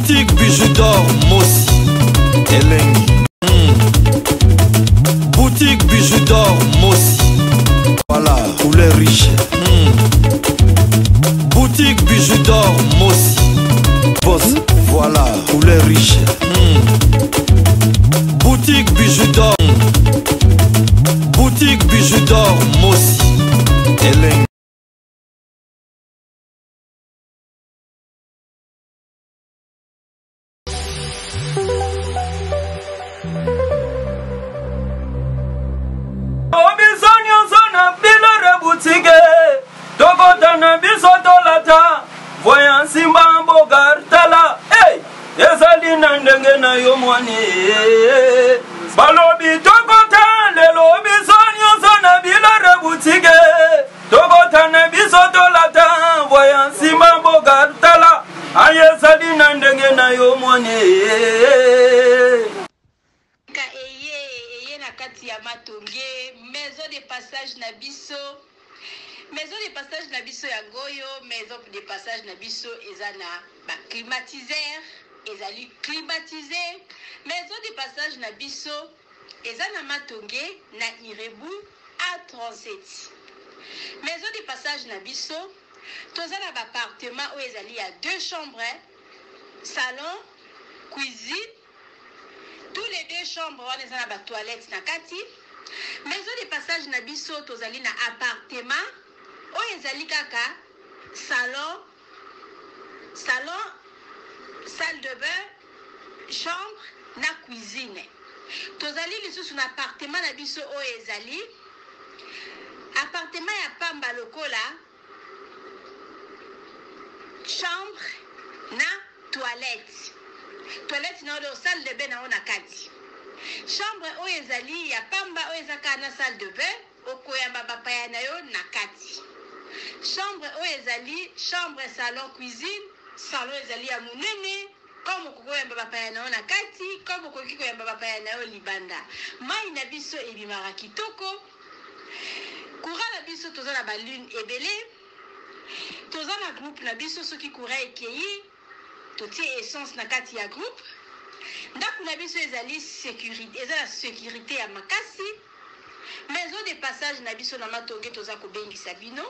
Boutique Bijou d'or Mossi Elengi. Hmm. Boutique Bijou d'or Mossi. Voilà, couleur riche. Hmm. Boutique Bijou d'or Mossi. Boss, voilà, couleur riche. Hmm. Boutique Bijou d'or. Boutique Bijou d'or Mossi. Elengi. Biso nyonso na bilore butike tokota na biso tolata voya nsimba mboka tala hey! ezali na ndenge na yo mwani balobi tokota lelo biso nyonso na bilore butike tokota na biso tolata voya nsimba mboka tala aye ezali na ndenge na yo mwani Ka eye eye na kati ya matonge maison de passage na biso maison de passage na biso yango oyo maison de passage na biso eza na ba climatiseur ezali climatise maison de passage na biso eza na matonge na irebu a37 maison de passage na biso toza na ba appartement oyo ezali ya deux chambres salon cuisine Tous les deux chambres wana eza na ba toilettes na kati. Maison de passage na biso tozali na appartement oyo ezali kaka salon, salon, salle de bain, chambre na cuisine. Tozali lisusu na appartement na biso oyo ezali appartement ya pamba lokola chambre na toilette toilette na yo salle de bain na yo na kati chambre oyo ezali ya pamba oyo eza kaka na salle de bain okoyamba bapaya na yo na kati chambre oyo ezali chambre salon cuisine salon ezali ya monene comme okoki koyamba bapaya na yo na kati comme okoki koyamba bapaya na yo libanda mai na biso ebimaka kitoko Courant na biso toza na ba lune ebele toza na groupe na biso soki courant ekeyi totie essence na kati ya groupe ndaku na biso ezali securite eza na securite ya makasi maison de passage na biso na matonge toza kobengisa bino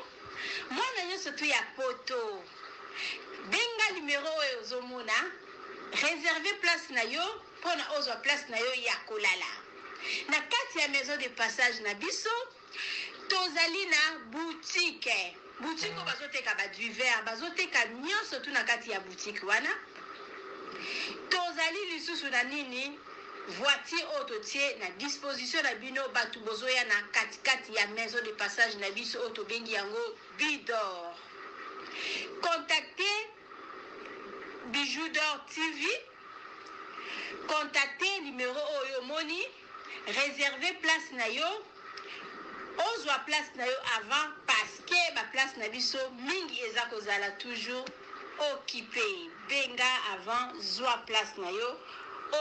mwana nyonso tu ya poto benga numero oyo ozomona reserve place na yo pona ozwa place na yo ya kolala Na kati ya maison de passage na biso tozali na boutique. Boutique oyo bazoteka ba divers, bazoteka nyonso tu na kati ya boutique wana. Tozali lisusu na nini? Voiture oyo totie na disposition na bino batu bozoya na katikati ya maison de passage na biso oyo tobengi yango Bidor. Contactez Bijoux d'or TV. Contacter numero oyo omoni, reserver place na yo, ozwa place na yo avant parce que ba place na biso mingi eza kozala toujours occupe. Benga avant zwa place na yo,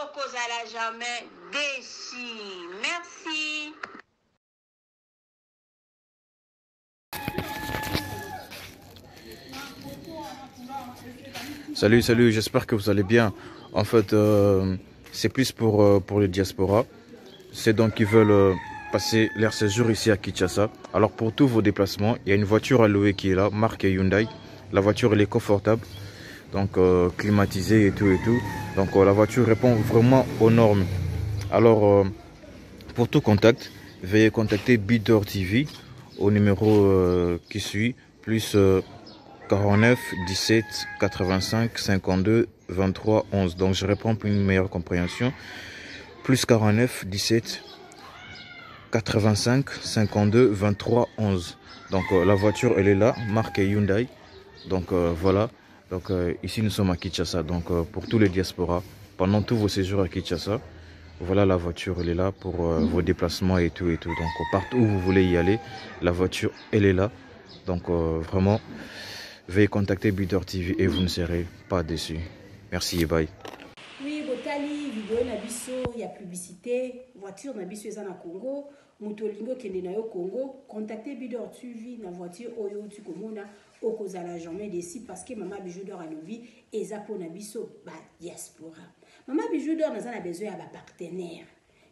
okozala jamais deçu. Merci. Salut, salut, j'espère que vous allez bien. En fait, euh, c'est plus pour, euh, pour les diasporas. C'est donc qui veulent euh, passer leur séjour ici à Kinshasa. Alors pour tous vos déplacements, il y a une voiture à louer qui est là, marque Hyundai. La voiture, elle est confortable, donc climatisée et tout et tout. Donc la voiture répond vraiment aux normes. Alors, pour tout contact, veuillez contacter Bidor TV au numéro euh, qui suit, plus 49 17 85 52 23 11. Donc je réponds pour une meilleure compréhension. Plus 49 17 85 52 23 11. Donc euh, la voiture elle est là, marque Hyundai. Donc euh, voilà. Donc ici nous sommes à Kinshasa. Donc pour tous les diasporas, pendant tous vos séjours à Kinshasa, voilà la voiture, elle est là pour euh, vos déplacements et tout et tout. Donc partout où vous voulez y aller, la voiture, elle est là. Donc euh, vraiment, veuillez contacter Bidor TV et vous ne serez pas déçus. Merci et bye. Oui, botali vidéo na biso ya publicité, voiture na biso eza na Congo, moto olingi okende na yo Congo, contacter Bidor TV na voiture oyo outi komona. Okozala jamais déçu parce que Mama Bijou d'Or alobi eza pona biso ba diaspora. Mama Bijou d'Or naza na besoin ya ba partenaire.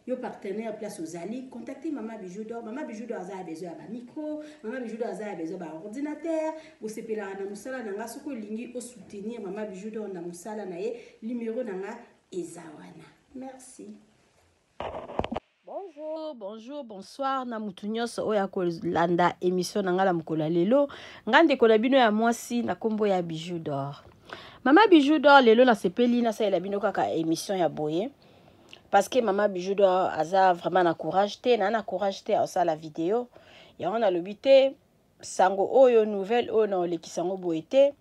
Yo partenaire place ozali, contacter Mama Bijou d'Or. Mama Bijou d'Or aza na besoin ya ba micro, Mama Bijou d'Or aza na besoin ba ordinateur. Bosepelaka na mosala na nga soki olingi o soutenir Mama Bijou d'Or na mosala na ye, numéro na nga eza wana. Merci. Bonjour, bonjour, bonsoir na mutu nyonso oyo akolanda émission na ngai na mokolo ya lelo. Ngai ndeko na bino ya mwasi na kombo ya Bijou d'Or. Mama Bijou d'Or lelo nasepeli nasalela bino kaka émission ya boye parce que mama Bijou d'Or aza vraiment na courage te, na na courage te asala video. Yango nalobi te sango oyo nouvelle oyo na olekisa yango boye te.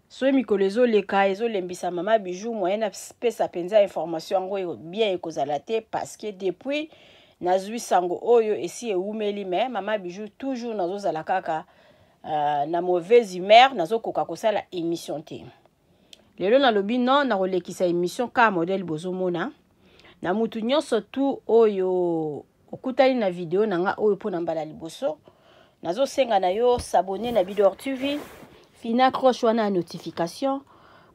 Soki mikolo ezoleka ezolembisa mama Bijou, moyen napesa mpenza information yango bien ekozala te parce que depuis nazwi sango oyo esi ewumeli, mais mama Bijou toujours nazozala kaka na mauvaise humeur, nazokoka kosala émission te. Lelo nalobi non, nakolekisa émission kaka modèle bozomona. Na mutu nyonso tu oyo okutani na video na nga oyo mpona mbala liboso, nazosenga na yo s'abonner na Bidor TV, fina croche wana ya notification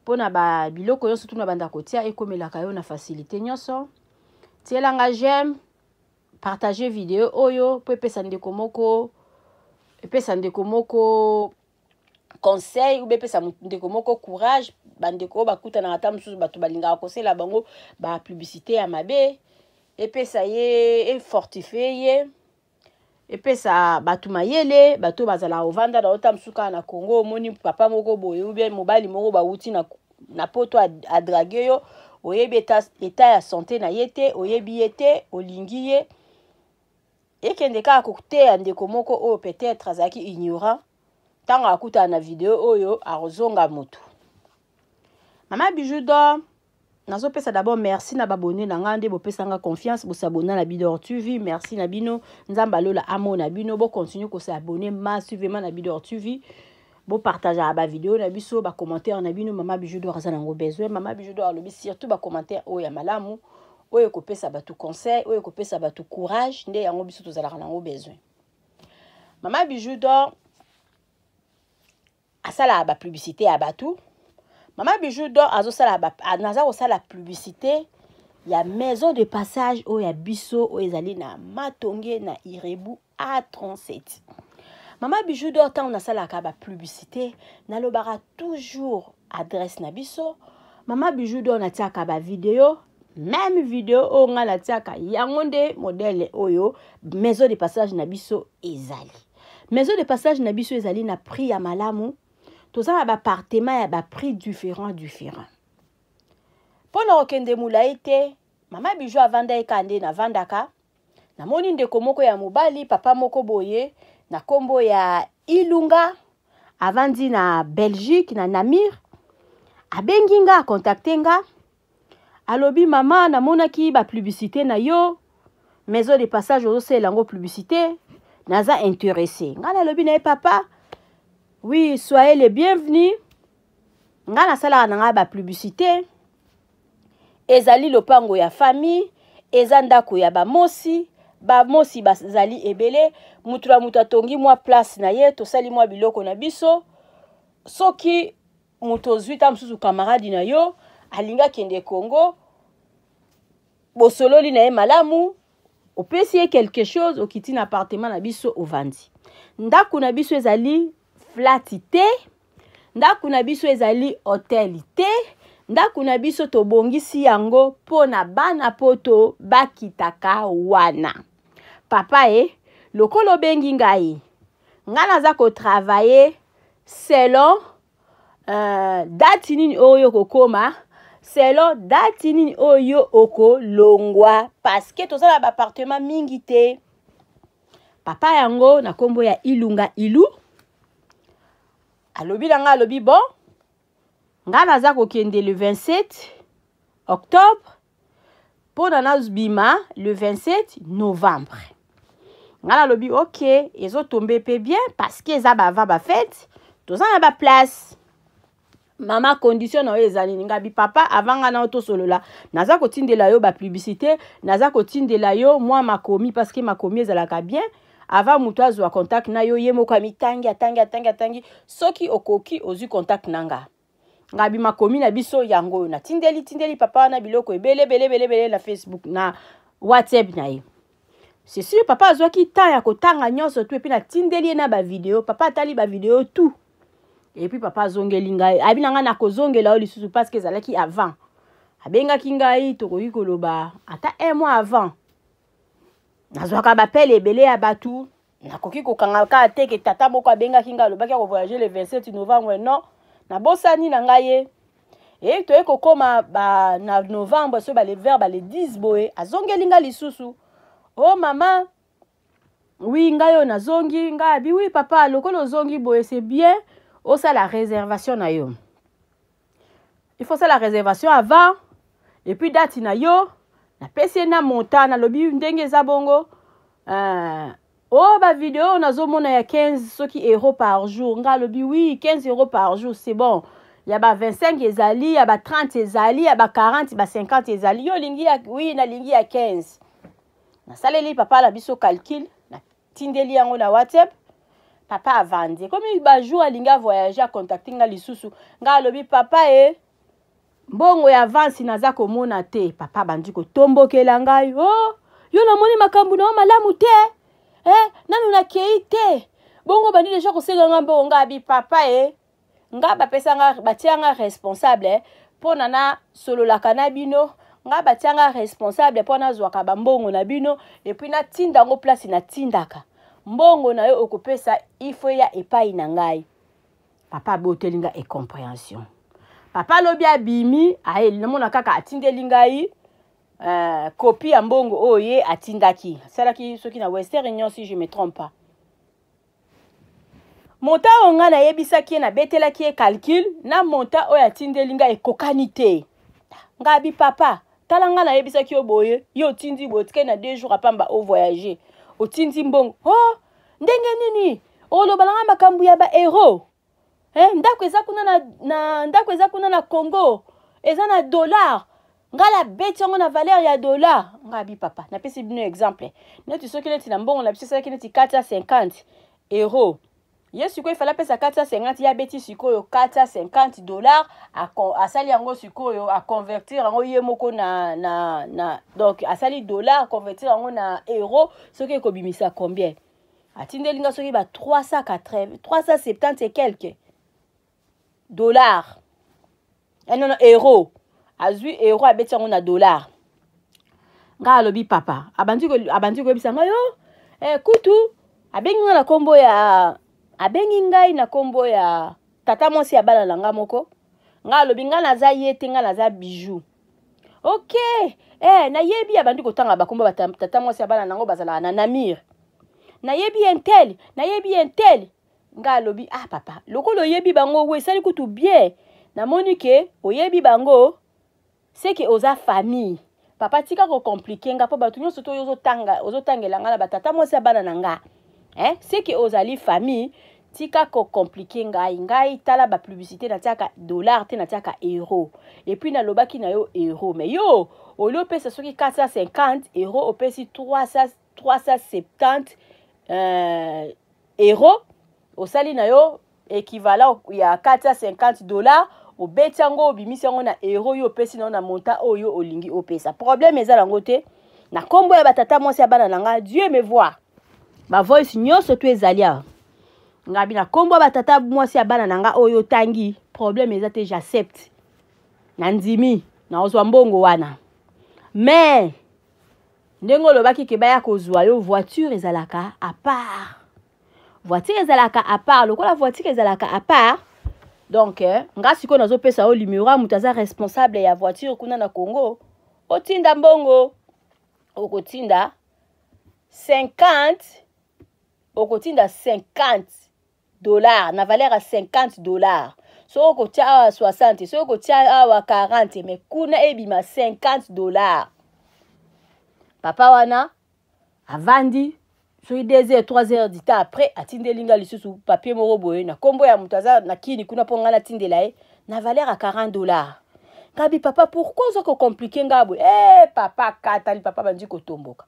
mpona ba biloko nyonso tuna banda kotia ekomelaka yo na facilité nyonso. Tielanga j'aime, partager video oyo po epesa ndeko moko, epesa ndeko moko conseil ou epesa ndeko moko courage. Bandeko oyo bakutanaka ata mosusu bato balingaka kosela bango ba publicité ya mabe, epesa ye, efortifie ye, epesa bato mayele, bato bazala ovanda na ota mosusu kaka na Congo, omoni papa moko boye ou bien mobali moko bawuti na poto adrague yo, oyebi état ya santé na ye te, oyebi ye te, olingi ye, ekende kaka koteya ndeko moko oyo peut-être azalaki ignorant, ntango akutana na video oyo akozonga motu. Mama Bijou d'Or nazopesa d'abord merci na babone na nga nde bopesanga confiance bosabona na Bidor TV. Merci na bino, Nzambe alola amona bino, bocontinue kosabone massivement na Bidor TV, bopartageaka bavideo na biso, bacommentaire na bino. Mama Bijou d'Or aza nango besoin. Mama Bijou d'Or alobi surtout bacommentaire oyo ya malamu, oyo ekopesa bato conseil, oyo ekopesa bato courage, nde yango biso tozalaka nango besoin. Mama Bijou d'Or asalaka bapublicité ya bato. Mama Bijou d'Or azosala, naza kosala publicité ya maison de passage oyo ya biso oyo ezali na Matonge na Irebu A37. Mama Bijou d'Or, ntango nasalaka bapublicité nalobaka toujours adresse na biso. Mama Bijou d'Or natiaka bavideo, même video oyo ngai natiaka yango nde modèle oyo maison de passage na biso ezali. Maison de passage na biso ezali na prix ya malamu, toza na baappartement ya baprix différent différent. Mpona kokende molai te, Mama Bijou avanda ye kaka nde navandaka, namoni ndeko moko ya mobali, papa moko boye na nkombo ya Ilunga, avandi na Belgique na Namur, abengi nga, akontakte nga, alobi mama namonaki bapublicité na yo, maison de passage ozosalela yango publicité, naza intéressé. Nga nalobi na ye papa, oui, soyez le bienvenu. Nga nasalaka na ngai bapublicité, ezali lopango ya famille, eza ndako ya bamosi, bamosi bazali ebele, mutu na mutu atongi mwa place na ye, tosali mwa biloko na biso. Soki moto ozwi ta mosusu camarade na yo alingi akende Congo, bosololi na ye malamu, opesi ye quelque chose, okiti na appartement na biso, ovandi. Ndako na biso ezali flat te, ndako na biso ezali hotel te, ndako na biso tobongisi yango mpo na bana poto bakitaka wana. Papa e, lokola obengi ngai, ngai naza kotravaille selon date nini oyo okokoma, selon date nini oyo okolongwa, parce que toza na baappartement mingi te. Papa yango na nkombo ya Ilunga Ilu alobi na ngai, alobi bon, ngai naza kokende le 27 octobre mpona nazobima le 27 novembre. Ngai nalobi ok, ezotombe mpe bien parce que eza bava bafete, toza na baplace. Mama, condition na yo eza nini? Ngabi papa, avant nga na yo tosolola, naza kotindela yo bapublicité, naza kotindela yo mwa makomi parce que makomi ezalaka bien. Avant moto azwa contact na yo, ye moko amitangi, atangi, atangi, atangi. Soki okoki, ozwi contact na nga. Ngabi makomi na biso yango oyo natindeli tindeli papa wana biloko ebele ebele ebele ebele na Facebook, na WhatsApp na ye. C'est sûr, papa azwaki temps ya kotanga nyonso tout, et puis natindeli ye na ba vidéo. Papa atali ba vidéo tout. Et puis papa azongeli ngai, abi na ngai nakozongela yo lisusu parce que ezalaki avant. Abengaki ngai, tokoki koloba ata un mois avant. Nazwaka bapele ebele ya bato, nakoki kokanga kaka te ke tata moko abengaki ngai alobaki akovoyage le 27 novembre. Non, nabosani na ngai ye. E toye kokóma ba, na novembre so bale vers bale 10 boye, azongeli ngai lisusu: "O mama, oui, ngai oyo nazongi." Ngai abi: "Oui papa, lokola ozongi boye, c'est bien, osala réservation na yo. Il faut osala réservation avant, et puis date na yo." Napesi ye na montant, nalobi ndenge eza bongo. Oyo bavideo nazomona ya 15 soki euro par jour. Nga alobi: "Oui, 15 € par jour, c'est bon. Ya ba 25 ezali, ya ba 30 ezali, ya ba 40, ba 50 ezali. Yo olingi ya?" "Oui, nalingi ya 15." Nasaleli papa na biso calcul, natindeli yango na WhatsApp. Papa avandi, komi bajour alingi avoyage, acontacte nga lisusu. Nga alobi: "Papa, e mbongo ya avance naza komona te." Papa bandi kotombokela ngai: "Oh, yo namoni makambo na yo malamu te, eh, nanu nakei te, bongo bandi déjà kosenga nga mbongo." Nga abi: "Papa, e nga bapesa nga, batia nga responsable mpo na nasololaka na bino. Nga batia nga responsable mpo nazwaka bambongo na bino, et puis natinda yango place natindaka. Mbongo na yo okopesa, ifo ya epai na ngai." Papa aboteli nga incompréhension. Papa alobi abimi aye, namona kaka atindeli ngai copie ya mbongo oyo ye atindaki, asalaki soki na Western Union, si je me trompe pas. Montant oyo ngai nayebisaki ye, nabetelaki ye calcul, na montant oyo atindeli ngai ekokani te. Ngai abi: "Papa, tala, ngai nayebisaki yo boye, yo otindi boye, otikali na 2 jours apamba ovoyage, otindi mbongo. Oh, ndenge nini oloba na ngai makambo ya baeuro, eh, ndako eza kuna na ndako eza kuna na Congo, eza na dollar. Ngai nabeti yango na valeur ya dollar." Ngai abi: "Papa, napesi bino exemple neti soki neti na mbongo na biso esalaki neti 450 euro. Ye sikoyo efali apesa 450, ye abeti sikoyo 450 dollar, asali yango sikoyo, aconvertir yango ye moko na donc asali dollar, convertir yango na euro, soki ekobimisa combien." Atindeli nga soki ba 380, 370 et quelque dollar, eh, non, non, euro. Azwi euro, abeti yango na dollar. Ngai alobi: "Papa abandi koyebisa ngai yo, eh, kutu abengi ngai na nkombo ya, abengi ngai na nkombo ya tata mwasi ya bana na nga moko." Ngai alobi: "Ngai naza ye te, ngai naza Bijou." "Ok, eh, nayebi." Abandi kotanga bakombo tata mwasi ya bana nango bazalaka na Namur. "Nayebi un tel, nayebi un tel." Ngai alobi: "Ah papa, lokola oyebi bango, we esali kutu bien. Namoni ke oyebi bango, seke oza famille. Papa, tika kocompliquer nga, mpo bato nyonso to oyo ozotangela nga na batata mwasi ya bana na nga, eh? Seke ozali famille, tika kocompliquer ngai. Ngai tala bapublicité, natiaka dollar te, natiaka euro. Et puis nalobaki na yo euro, mais yo olie opesa soki 450 euro, opesi 300, 370 euro, osali na yo équivalent ya 450 dollar. Obeti yango, obimisi yango na euro, yo opesi nango na montant oyo olingi opesa. Problème eza nango te na nkombo ya batata mwasi ya bana na nga. Dieu me voit, bavoice nyonso to ezali awa. Ngabi na nkombo ya batata mwasi ya bana na nga oyo otangi, problème eza te, j'accepte, nandimi, naozwa mbongo wana. Mais ndenge olobaki ke baya kozwa yo, voiture ezalaka à part, voiture ezalaka à part. Lokola voiture ezalaka à part, donc nga sikoyo nazopesa yo numéro ya moto aza responsable ya voiture kuna na Congo. Otinda mbongo, okotinda 50, okotinda 50 dollar, na valeur ya 50 dollar. Soki okotia awa 60, soki okotia awa 40, mais kuna ebima 50 dollar." Papa wana avandi soki 2 heures, 3 heures du temps après, atindeli nga lisusu papier moko boye na nkombo ya moto aza na kini kuna, mpo nga natindela ye na valeur ya 40 dollar. Ngabi: "Papa, pourquoi oza kocompliquer nga boye?" E papa akatali, papa bandi kotomboka.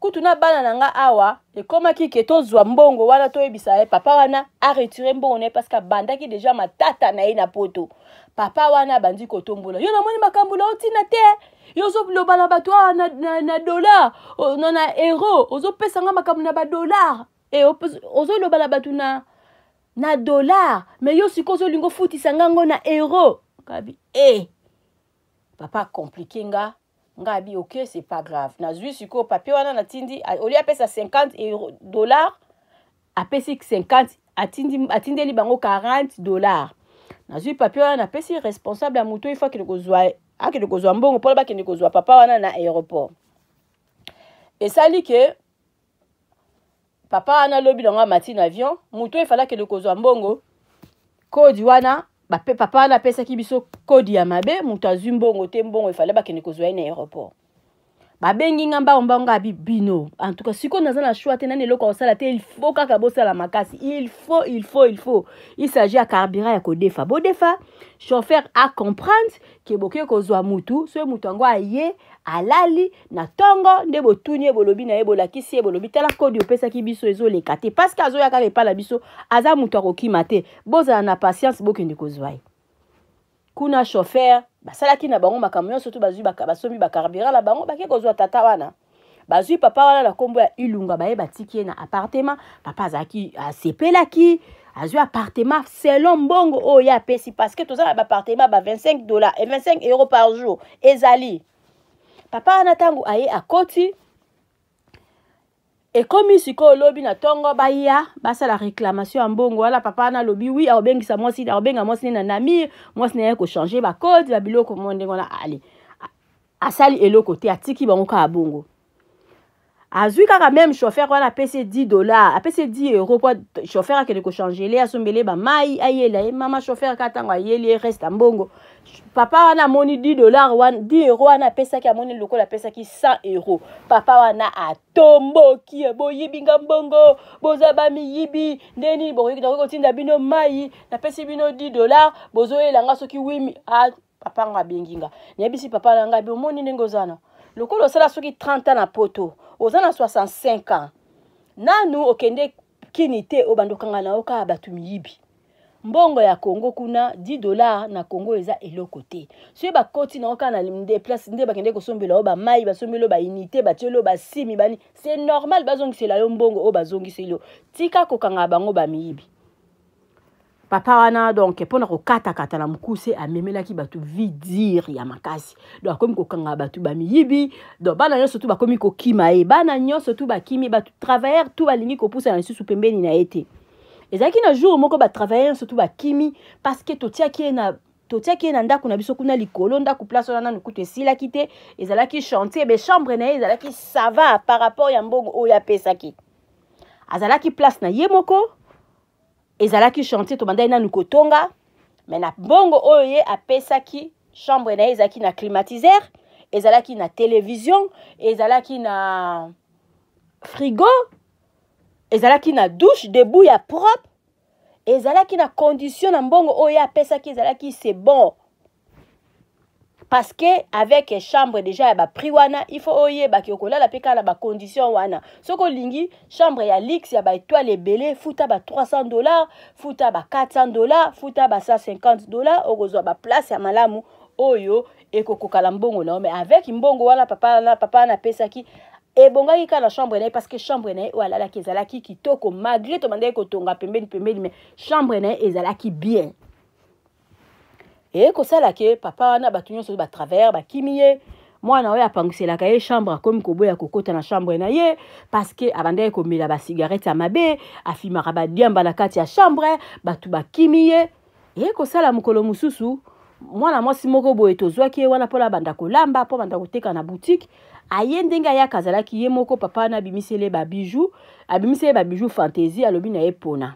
Kutu na bana na nga awa ekomaki ke tozwa mbongo wana, toyebisa ye papa wana aretire mbongo na ye, parce que abandaki deja matata na ye na poto. Papa wana abandi kotombola yo, namoni makambo na yo ntina te, yo ozoloba na bato awa na, na, na dollar na, na euro, ozopesa nga makambo na badollar e, ozoloba na bato na, na dollar, me yo sikoyo ozolinga ofutisa nga ngo na euro. Kabi e papa compliqué nga nga abi ok, c'est pas grave. Nazwi sikoyo papier wana, natindi. Olie apesa 50 euro dollar, apesi 50, atindi, atindeli bango 40 dollars. Nazwi papier wana, napesi responsable ya moto ifo akende kozwa, akende kozwa mbongo mpona bakende kozwa papa wana na aéroport. Esali ke papa wana alobi nango amati na avion. Moto oyo efali akende kozwa mbongo, code wana bape, papa wana apesaki biso code ya mabe. Moto azwi mbongo te, mbongo efale bakende kozwa ye na aéroport. Babengi nga mbango mbango, abi bino en tout cas sikoyo naza na choix te, nani eloko ya kosala te, il faut kaka bosala makasi, il faut, il faut, il faut, il s'agit ya carburant ya kodefa, bodefa, chauffeur a comprendre ke boke kozwa mutu. Soki mutu yango aye, alali na ntongo nde botuni ye, bolobi na ye, bolakisi ye, bolobi: tala code opesaki biso, ezoleka te, parce que azoya kaka epai na biso, aza moto akokima te, bozala na patience, bokende kozwa ye kuna. Chauffeur basalaki na bango makambo nyonso to bazwi, basombi bacarburant na bango, bake kozwa tata wana. Bazwi papa wana na nkombo ya Ilunga, baye batiki ye na appartement. Papa azalaki, asepelaki, azwi appartement selon mbongo oyo ye apesi, parce que toza na baappartement ba 25 $ et 25 € par jour. Ezali papa wana, ntango aye akoti, ekomi sikoyo olobi na ntongo baya basala réclamation ya mbongo wana. Papa wana alobi oui, akobengisa mwasi, akobenga mwasi ne na Namur, mwasi na ye kochange bacode, babiloko mo ndenge wana. Ale asali eloko te, atiki bango kaka bongo. Azwi kaka même chauffeur wana, apesi 10 dollars, apesi 10 euro po chauffeur akende kochangele, asombele bamai, ayela ye mama chauffeur. Kaka ntango ayeli ye reste mbongo, papa wana amoni 10 dollars wana, 10 euro wana apesaki, amoni lokola apesaki 100 euro. Papa wana atomboki: boyibi nga mbongo, boza bamiyibi, ndeni bokoki kotinda bino mai? Napesi bino 10 dollars, bozoyela nga soki wimi. Ah, papa nga abengi nga, nayebisi papa na ngai: omoni ndenge oza na lokola osala soki 30 ans na poto, oza na 65 ans, nanu okende kini te, obanda okanga na yo kaka bato miyibi. Mbongo ya Congo kuna, 10 dollars na Congo eza eloko te. Soki bakoti nango kaka na nde place nde bakende kosombela yo bamai, basombeli yo baunité, batieli yo basimi bani, c'est normal bazongisela yo mbongo oyo bazongiseli yo. Tika kokanga bango bamiyibi. Papa wana donc, mpona kokatakata na mokuse, amemelaki bato vie dure ya makasi. Donc akomi kokanga bato bamiyibi. Donc bana nyonso tu bakomi kokima ye, bana nyonso tu bakimi, bato travailleur tu balingi kopusana lisusu pembeni na ye te. Ezalaki na jour moko, batravailleur nyonso tu bakimi, parce que totiaki ye na ndako na biso kuna likolo. Ndako place wana nanu kutu esilaki te, ezalaki chantier. Be chambre na ye ezalaki ça va par rapport ya mbongo oyo apesaki. Azalaki place na ye moko, ezalaki chantier, tobandaki nanu kotonga, me na mbongo oyo ye apesaki, chambre na ye ezalaki na climatiseur, ezalaki na télévision, ezalaki na frigo, ezalaki na douche debout ya propre, ezalaki na condition. Na mbongo oyo ye apesaki, ezalaki c'est bon, parce que avec chambre déjà ya baprix wana, il faut oyebaki okolala mpe kaka na bacondition wana. Soki olingi chambre ya luxe ya baétoile ebele, futa ba 300 dollars, futa ba 400 dollars, futa ba 150 dollars, okozwa baplace ya malamu oyo ekokokala mbongo na yo. Mais avec mbongo wana papa wana apesaki, ebongaki kaka na chambre na ye, parce que chambre na ye oyo alalaki ezalaki kitoko, malgré tobandaki kotonga pembeni pembeni, mais chambre na ye ezalaki bien. Eye kosala ke papa wana, bato nyonso batravailleur bakimi ye. Mwana oyo apangiselaka ye chambre akomi koboya kokota na chambre na ye, parce que abandaki komela basigarete ya mabe, afimaka badiamba na kati ya chambre. Bato bakimi ye. Eye kosala mokolo mosusu, mwana mwasi moko boye tozwaki ye wana mpona banda kolamba, mpo banda koteka na boutique. Aye, ndenge ayaka, azalaki ye moko. Papa wana abimiseli ye babiju, abimiseli ye babiju fantaisie, alobi na ye pona.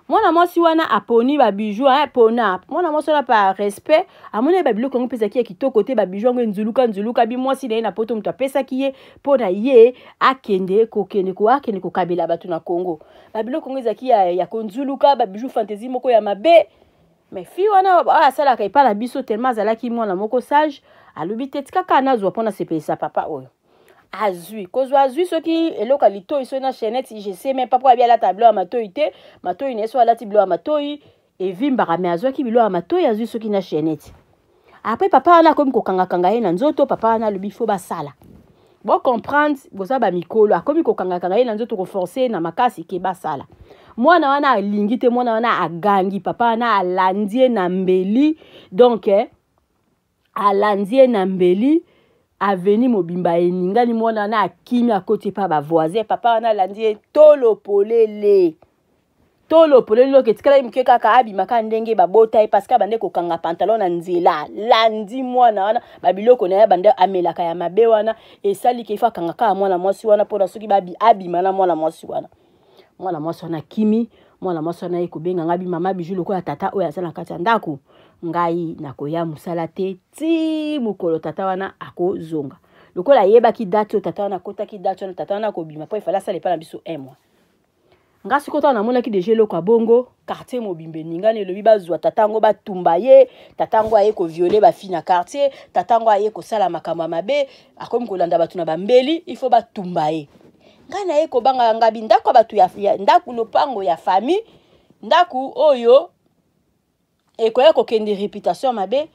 Mwana mwasi wana aponi babiju, pona. Mwana mwasi wana, par respect, amoni babiloko yango mpe ezalaki ya kitoko te, babiju yango enzuluka nzuluka. Bi mwasi na ye na poto moto apesaki ye mpo na ye akende kokende ko akende kokabela bato na Congo. Babiloko yango ezalaki ya konzuluka, babiju fantaisie moko ya mabe. Mais fille wana oyo asalaka epai na biso, tellement azalaki mwana moko sage, alobi te, tikaka nazwa mpo nasepelisa papa oyo. Azwi kozwa, azwi soki eloko ya litoi, soki na chaînette, je sais même pas po abi alata biloko ya matoi te. Matoi na ye, so alati biloko ya matoi evimbaka, mais azwaki biloko ya matoi, azwi soki na chaînette. Après, papa wana akomi kokangakanga ye na nzoto. Papa wana alobi faut basala, bocomprendre, boza bamikolo. Akomi kokangakanga ye na nzoto, koforce na makasi ke basala. Mwana wana alingi te, mwana wana agangi. Papa wana alandi ye na mbeli, donc alandi ye na mbeli, avenue mobimba eningani. Mwana wana akimi, akoti epa bavoisin. Papa wana alandi ye tolo polele, tolo polele. Loke etikalaki moke kaka abimaka ndenge babota ye, parce que abande kokanga pantalon na nzela. Landi mwana wana, babiloko na ye bande amelaka ya mabe wana, esali ke ifo akanga kaka mwana mwasi wana, mpona soki abima na mwana mwasi wana. Mwana mwasi wana akimi. Mwana mwasi wana ye kobenga ngai bi: "Mama Bijou, lokola tata oyo aza na kati ya ndako, ngai nakoya mosala te ti mokolo tata wana akozonga." Lokola ayebaki date oyo tata wana akotaki, date wana tata wana akobima, mpo efali asala epai na biso un mois. Nga sikoyo, ntango namonaki déjà eloko ya bongo, quartier mobimba eningani, elobi bazwa tata yango, batumba ye. Tata yango aye kovioler bafille na quartier, tata yango aye kosala makambo ya mabe, akomi kolanda bato na bambeli, il faut batumba ye. Ngai naye kobanga ngabi ndako ya bato ya ndako, lopango ya famille, ndako oyo ekoya kokende réputation ya mabe.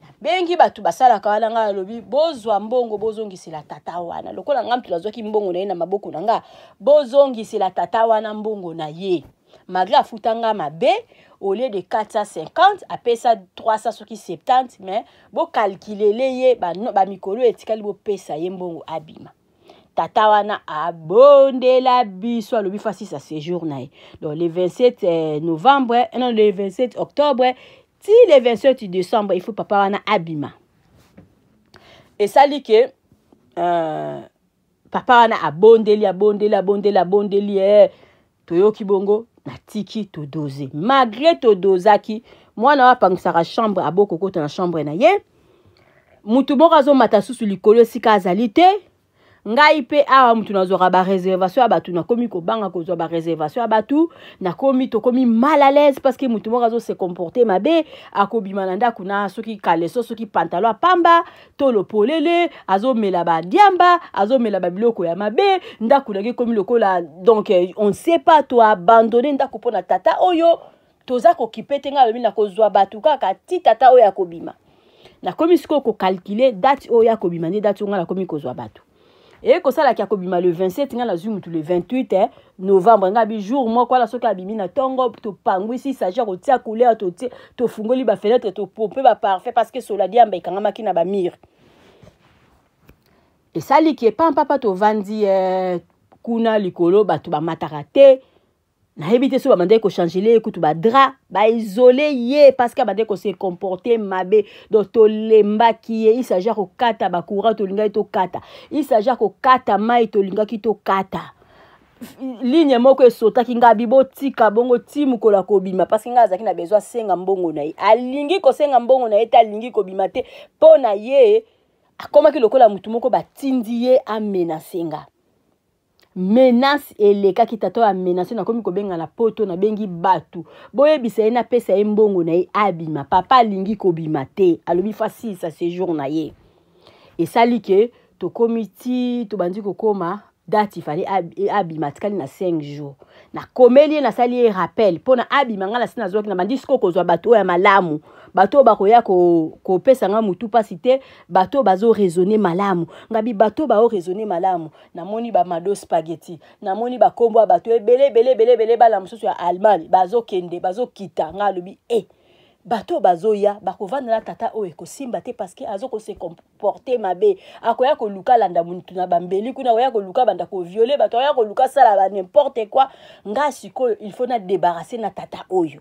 Nabengi bato basalaka wana. Ngai alobi: "Bozwa mbongo, bozongisela tata wana." Lokola ngai moto nazwaki mbongo na ye na maboko na nga, bozongisela tata wana mbongo na ye, malgré afuta nga mabe. Au lieu de 450, apesa 300 soki 70, mais bocalculele ye bamikolo etikali, bopesa ye mbongo abima. Tata wana abondela biso, alobi faut asilisa séjour na ye. Donc le 27 novembre, non, le 27 octobre ti le 27 décembre, il faut papa wana abima. Esali ke papa wana abondeli, abondeli, abondeli, abondeli. Toyoki bongo, natiki todose. Malgré todozaki, mwana oyo apangisaka chambre abokokota na chambre na ye. Mutu moko azomata susu likolo esika azali te. Ngai mpe awa mutu nazwaka baréservation ya bato, nakomi kobanga kozwa baréservation ya bato. Nakomi, tokomi mal à l'aise, parce que mutu moko azose comporter mabe. Akobima na ndako na soki caleçon, soki pantalon apamba, tolo polele, azomela badiamba, azomela babiloko ya mabe. Ndako naki ekomi lokola, donc on sait pas, toabandonner ndako mpo na tata oyo toza kokipe te. Ngai alobi nakozwa bato kaka ti tata oyo akobima. Nakomi sikoyo kocalculer date oyo akobima, nde date oyo ngai nakomi kozwa bato. Eye kosalaki akobima le 27, ngai nazwi mutu le 28 novembre. Ngai bi jour moko wana, soki abimi na ntongo, topangwisi sachet, kotia couleur, totie, tofungoli bafenêtre, topompe baparfum, parce que sola diamba ekangamaki na bamurs. Esaliki epampapa, tovandi kuna likolo, bato bamataka te. Nayebi te so babandaki kochanger ye kutu badraps, baisole ye, parce que abandaki kose comporter mabe. Donc tolembaki ye. Il s'agit kokata bacourant, tolingaki tokata. Il s'agit kokata mai, tolingaki tokata. Ligne moko esotaki. Ngai botika bongo ti mokolo ya kobima, parce que ngai azalaki na besoin asenga mbongo na ye. Alingi kosenga mbongo na ye te, alingi kobima te. Mpo na ye akomaki lokola motu moko batindi ye amenacer nga. Menace elekaki, tata oyo amenace. Nakomi kobenga na poto, nabengi bato, boyebisa ye napesa ye mbongo na ye abima. Papa alingi kobima te, alobi faut asilisa séjour na ye. Esali ke tokomi ti tobandi kokóma date ifale abima, atikali na 5 jours. Nakomeli ye, nasali ye rappel mpona abima. Ngai nasi nazwaki na bandi sikoyo kozwa bato oyo ya malamu, bato oyo bakoya kopesa nga motu mpasi te, bato oyo bazoraisonner malamu. Ngabi bato oyo baoraisonner malamu, namoni bamado spaghetti, namoni bakombo ya bato ebele ebele ebele ebele, bana mosusu ya Allemagne bazokende, bazokita. Ngai alobi e bato oyo bazoya bakovanda na tata oyo ekosimba te, parce que azokose comporter mabe. Akoya koluka alanda mutu na bambeli kuna, akoya koluka banda kovioler bato, akoya koluka sala ba n'importe quoi. Nga sikoyo il faut na débarrasse na tata oyo.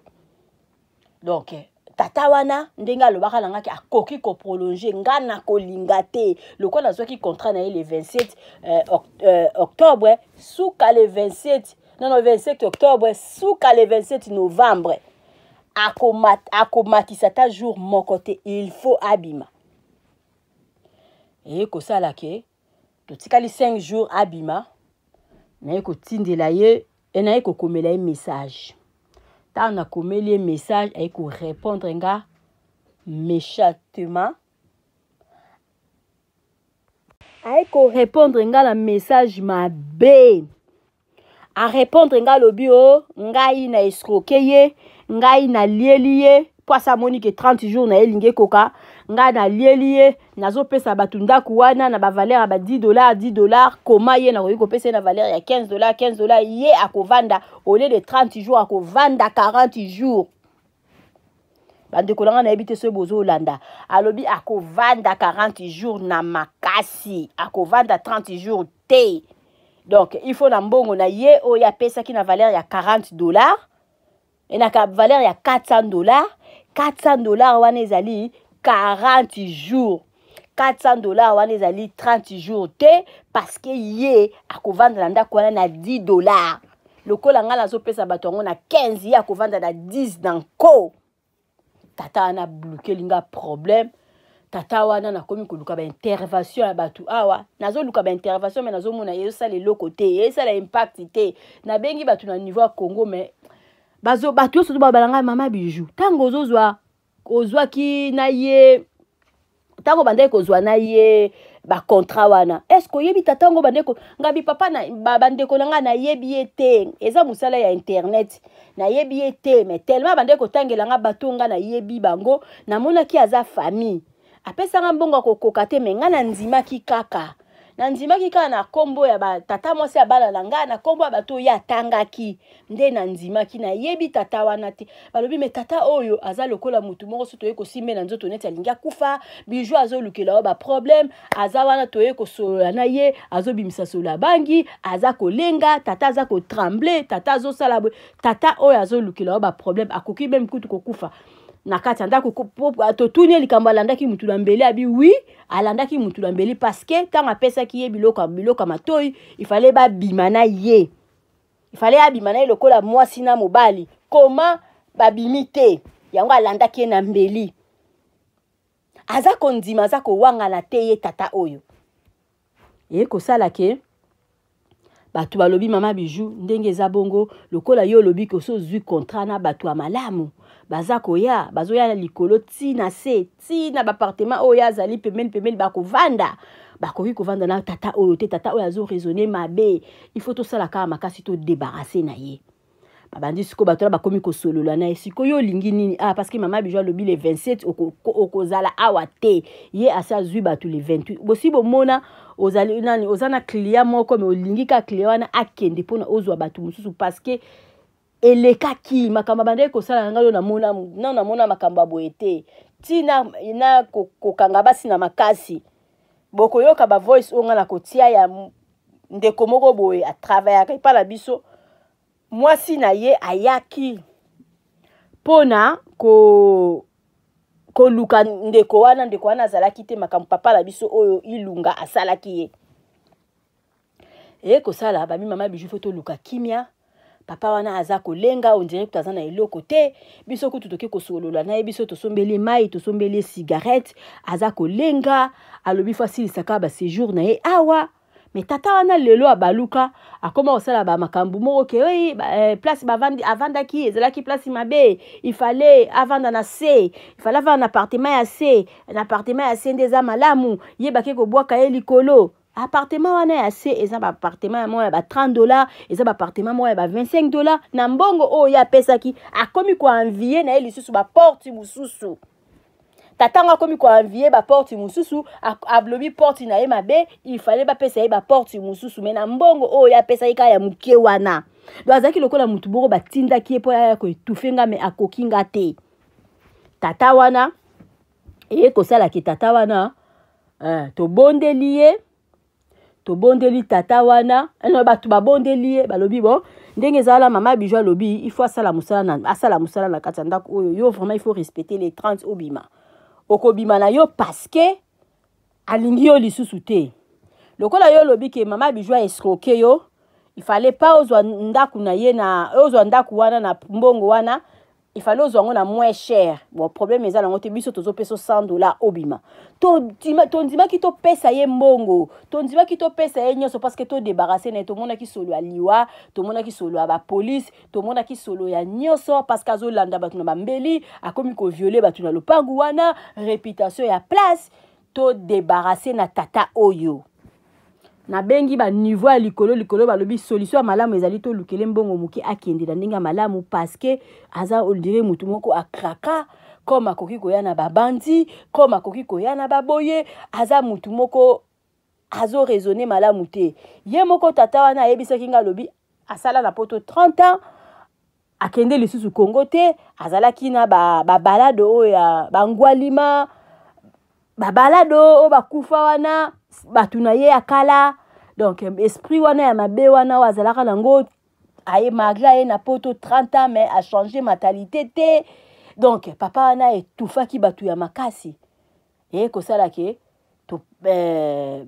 Donc tata wana, ndenge alobaka na ngaki akoki koprolonger, nga na kolinga te. Lokola azwaki contrat na ye le 27 octobre, suka le 27, non, non, 27 octobre, suka le 27 novembre, akomatisa ata jour moko te, il faut abima. Eye kosala ke totikali 5 jours abima, naye kotindela ye e naye kokomela ye message. Ntango nakomeli ye message, aye korépondre nga méchantement. Aye korépondre nga na message mabe. Arépondre nga, alobi o ngai na escroquer ye, ngai nalieli ye, mpo asa amoni ke 30 jours na ye elingi ekoka. Ngai nalieli ye, nazopesa bato ndako wana na bavaleur ya ba 10 $, 10 $. Koma ye nakoki kopesa ye na valeur ya 15 $, 15 $. Ye akovanda au lieu de 30 jours, akovanda 40 jours. Bandeko na ngai, nayebi te soki bozolanda. Alobi akovanda 40 jours na makasi, akovanda 30 jours te. Donc il faut na mbongo na ye oyo apesaki na valeur ya 40 $, e na valeur ya 400 $. 400 $ wana ezali 40 jours. 400 $ wana ezali 30 jours te, parce que ye akovanda na ndako wana na 10 $. Lokola ngai nazopesa bato yango na 15, ye akovanda na 10 na nko. Tata wana ablukeli nga problème. Tata wana, nakomi koluka baintervention ya bato awa. Nazoluka baintervention, me nazomona ezosala eloko te, ezosala impact te. Nabengi bato na niveau ya Congo, me bato nyonso to babala ngai: "Mama Bijou, ntango ozozwa, ozwaki na ye, ntango bandaki kozwa na ye bacontrat wana, est-ce oyebi tata yango?" Bandeko ngabi, papa na bandeko na ngai, nayebi ye te. Eza mosala ya internet, nayebi ye te. Mais tellement bandeki kotangela nga bato, nga nayebi bango, namonaki aza famille. Apesanga mbongo ya kokoka te, me ngai nandimaki kaka, nandimaki kaka na nkombo ya batata mwasi ya bana na ngai, na nkombo ya bato oyo atangaki, nde nandimaki. Nayebi tata wana te. Balobi: "Me tata oyo aza lokola motu moko so toye kosimbe na nzoto neti alingi akufa. Bijou azolukela yo baproblème. Aza wana, toye kosolola na ye, azobimisa solo ya bangi, aza kolenga, tata aza kotrembler, tata azosala boye. Tata oyo azolukela yo baproblème, akoki même kutu kokufa na kati ya ndako." Totuni ye likambo alandaki mutu na mbeli. Abi oui, alandaki mutu na mbeli, parce que ntango apesaki ye biloko, biloko ya matoi, ifale babima na ye, ifale abima na ye lokola mwasi na mobali. Koma babimi te, yango alandaki ye na mbeli. Aza kondima, aza kowangana te. Ye tata oyo eye kosala ke bato balobi: "Mama Bijou, ndenge eza bongo, lokola yo olobi ke oso ozwi contrat na bato ya malamu, baza koya, bazoya na likolo ntina se, ntina baappartement oyo azali pembeni pembeni, bakovanda, bakoki kovanda na tata oyo te. Tata oyo azoraisonner mabe. Il faut tosala kaka makasi, todébarrasser na ye." Babandi sikoyo, bato wana bakomi kosolola na ye. "Sikoyo olingi nini?" "Ah, parce que mama Bijou alobi le 27 okozala awa te. Ye asi azwi bato le 28." Bosi bomona, ozali nani, oza na client moko, me olingi kaka client wana akende mpona ozwa bato mosusu, parce que elekaki makambo abandaki kosala na ngai oyo. Namona nano, namona makambo ya boye te, ntina na kokanga basi na makasi. Bokoyoka bavoice oyo ngai na kotia ya ndeko moko boye atravaillaka epai na biso. Mwasi na ye ayaki mpona koluka ndeko wana. Ndeko wana azalaki te. Makambo papa na biso oyo Ilunga asalaki ye, eye kosala babi: "Mama Bijou, faut toluka kimia. Papa wana aza kolenga, on dirait kutu aza na eloko te. Biso kutu toke kosolola na ye, biso tosombeli mai, tosombeli ye cigarette, aza kolenga. Alobi faut asilisaka baséjour na ye awa." Me tata wana lelo abaluka, akóma kosala bamakambo moko ke oyi place avandaki ezalaki place mabe. Ifale avanda na se, ifale avanda na appartement ya se, na appartement ya se nde eza malamu. Ye bake kobwaka ye likolo. Appartement wana ya se eza baappartement moko ya ba 30 $, eza baappartement moko ya ba 25 $. Na mbongo oyo ye apesaki, akomi koenvier na ye lisusu baporte mosusu. Tata ngo akomi koenvier baporte mosusu. Alobi porte na ye mabe, ifale bapesa ye baporte mosusu, me na mbongo oyo ye apesaki kaka ya moke wana. Donc azalaki lokola motu moko batindaki ye mpo aya koétouffer nga, me akoki nga te. Tata wana eye kosalaki tata wana, tobondeli ye, tobondeli tata wana no, bato babondeli ye, balobi: "Bon, ndenge ezala, mama Bijou alobi il faut asala mosala na, asala mosala na kati ya ndako oyo. Yo vraiment, il faut respecter les 30. Obima, okobima na yo, parce que alingi yo lisusu te. Lokola yo olobi ke mama Bijou aescroquer yo, il fallait pas ozwa ndako na ye, na ozwa ndako wana na mbongo wana, il fallait ozwa yango na moins cher. Bon, problème eza nango te. Biso tozopesa 100 $, obima." Tondimaki topesa ye mbongo, tondimaki topesa ye nyonso, parce que todébarrasser na ye. Tomonaki solo ya liwa, tomonaki solo ya bapolice, tomonaki solo ya nyonso, parce que azolanda bato na bambeli, akomi kovioler bato na lopangu wana, réputation ya place. Todébarrasser na tata oyo. Nabengi ba niveau ya likolo likolo, balobi solution ya malamu ezali tolukele mbongo moke, akende na ndenge ya malamu, parce que aza on dirait motu moko akraka, comme akoki koya na babandi, comme akoki koya na baboye, aza motu moko azoraisonner malamu te. Ye moko tata wana ayebisaki nga, alobi asala na Poto 30 ans, akende lisusu Kongo te. Azalaki na babalade ba oyo ya bangwalima, babalade oyo bakufa wana, bato na ye ya kala. Donc esprit wana ya mabe wana oyo azalaka nango, aye malgré aye na Poto 30 ans, mais achanger mentalité te. Donc papa wana etufaki bato ya makasi. Eye kosala ke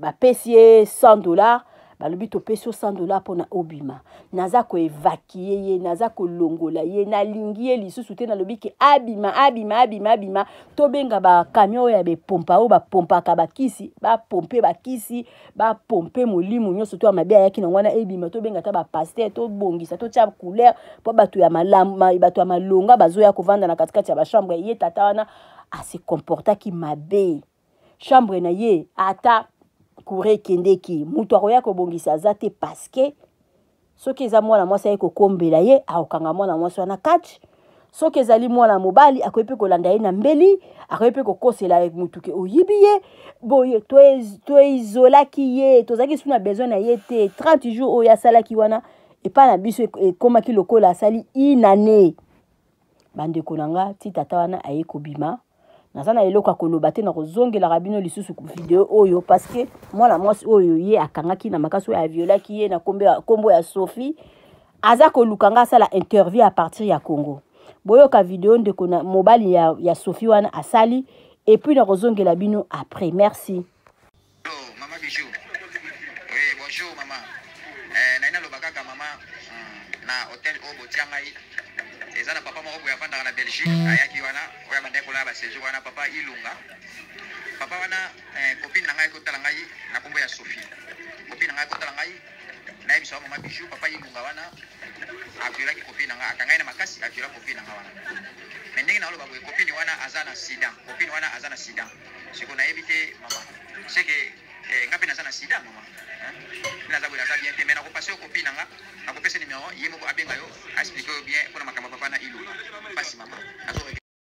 bapesi ye 100 $. Balobi topesi yo 100 $ mpona obima. Naza koévacuer ye, naza kolongola ye, nalingi ye lisusu te. Nalobi ke abima, abima, abima, abima. Tobenga bacamion oyo ya bepompa, oyo bapompaka bakisi, bapompe bakisi, bapompe molimo nyonso to ya mabe ayaki nango wana ebima. Tobenga ata bapasteur, tobongisa, totya couleur mpo bato ya bato ya malonga bazoya kovanda na katikati ya bachambre. Ye tata wana ase comportaki mabe. Chambre na ye, ata courant ekendeki, moto akoya kobongisa aza te, parce que soki eza mwana mwasi aye kokombela ye, akokanga mwana mwasi wana kati. Soki ezali mwana mobali, akoki mpe kolanda ye na mbeli, akoki mpe kokosela motu ke oyibi ye boye. Toizolaki ye, tozalaki su na besoin na ye te. 30 jours oyo asalaki wana epai na biso ekomaki lokola asali inane. Bandeko na nga, ti tata wana aye kobima, naza na eloko ya koloba te. Nakozongelaka bino lisusu video oyo, parce que mwana mwasi oyo ye akangaki na makasi, oyo aviolaki ye na nkombo ya Sophie, aza koluka nga asala interview à partir ya Congo. Boyoka video ndeko na mobali ya Sophie wana asali, et puis nakozongela bino après. Merci. Allô, Maman Bijou. Oui, bonjour maman. Eh, naina loba kaka mama na hôtel oyo botia ngai, eza na papa moko boye avandaka na Belgique, ayaki wana oyo abandaki kolala baséjour wana, papa Ilunga. Papa wana, copine na ngai kotala ngai na nkombo ya Sophie. Copine na ngai kotala ngai, nayebisa wa mama Bijou, papa Ilunga wana aviolaki copine na ngai, akangai na makasi, aviola copine na ngai wana. Mais ndenge naoloba boye, copine wana aza na sida, copine wana aza na sida. Siko nayebi te mama, c'est que nga mpe naza na sida mama. Naza boye, naza bien te, mais nakopase yo copine na nga, nakopesa numéro, ye moko abenga yo, aexpliquer yo bien mpona makambo ya papa na Ilunga. Mpasi mama, nazo.